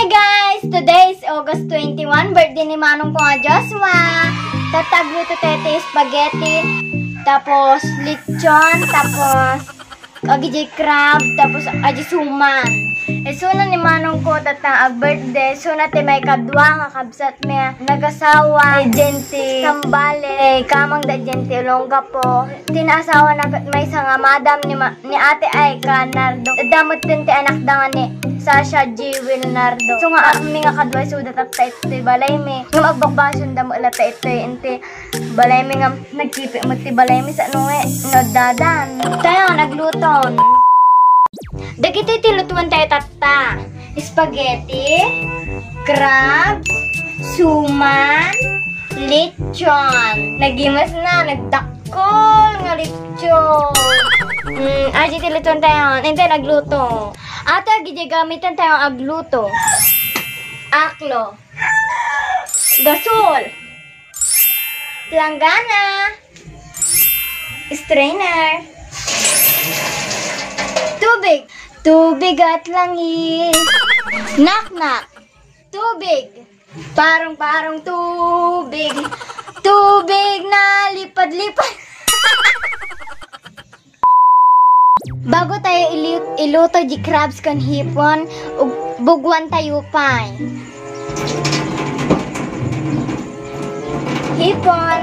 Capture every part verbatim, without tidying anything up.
Guys, today is August twenty-one, birthday ni manong ko nga Joshua. Tatta, agluto tayo ti spaghetti, tapos lechon, tapos agidiay crab, tapos agidiay suman. Isuna ni manong ko tatta nga ag-birthday, isuna ti maikadua nga kabsatmi nga nagasawa, Jenti Sambale, kamangda Jenti Olongapo. Ti naasawana ket maysa nga madam ni ma-, ni Ate Aika Nardo. Adda metten ti anakda nga ni Sasha Jewel Nardo. Isu nga ammi nga kadua, isuda tatta itoy balaymi. Ngem agbakbakananda met latta itoy iti balaymi, ngem nagkipi met ti balaymi sano nga no addadan. Tayo, nagluton. Dagitoy ti lutuentayo tatta. Spaghetti, crab, suman, lechon. Nagimas na, nagdakkel nga lechon. Hmm, adi ti lutuentayo. Intay nagluto. Ate, agidiay gamitentayo agluto. Aklo. Gasol. Planggana. Strainer. Tubig. Tubig at langis. Naknak. Tubig. Parong-parong tubig. Tubig na lipad-lipad. Bago tayo ilu-, iluto di crabs ken hipon, ug-, bugwantayo pay. Hipon.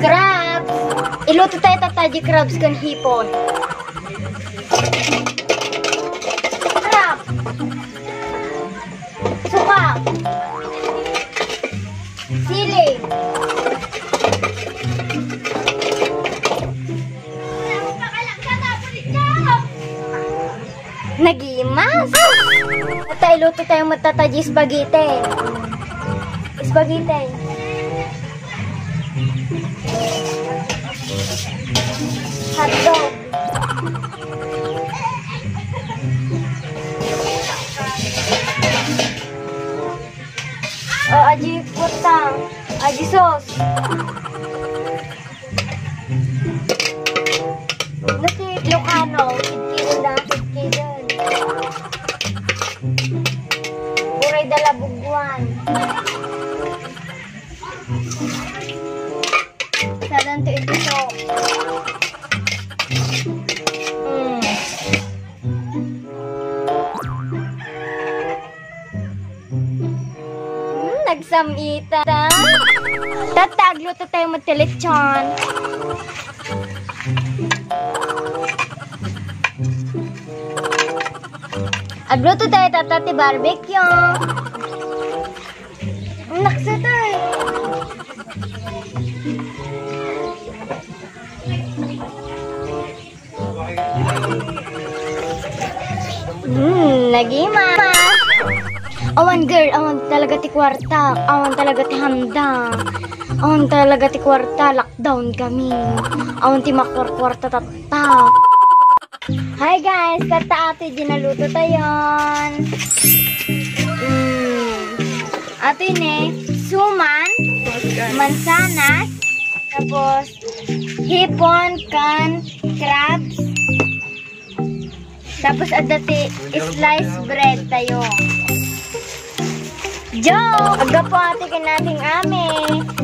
Crabs. Iluto tayo tatta di crabs ken hipon. Crab. Suka. Sili. Nagimas. Tatta, iluto tayo met tatta di spaghetti. Spaghetti. Hotdog. O, adi kutang. Adi sauce. No ti Ilocano, kidkidon da, kidkidon. Uray da la bugwan. Sadanto iti sauce. Mm. Mm, nagsam-ita. Tatta, agluto tayo met ti lechon. Agluto tayo tatta ti barbecue. Naksatay. Hmm, nagima. Awan, girl, awan talaga ti kwarta. Awan talaga ti handa. Awan talaga ti kwarta. Lockdown kami. Awan ti makarkwarta tatta. Hi guys, tatta atoy di naluto tayon. Mm. Atoy ne, suman, mansanas, tapos hipon, kan, crabs. Tapos adda ti slice bread tayo. Joke! Aggapu ati ken ating ami.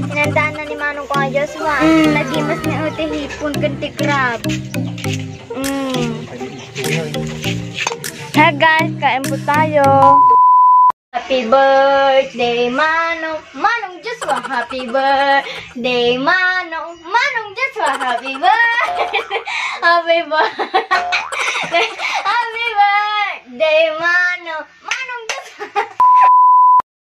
Inantaan na ni manong ko nga Joshua. Mm, nagimas ni ate hipon ken ti crab. Mm. Hi guys, kain po tayo. Happy birthday, Manong, Manong Joshua. Happy birthday, Manong, Manong Joshua. Happy birthday. Happy birthday. Happy birthday, Manong.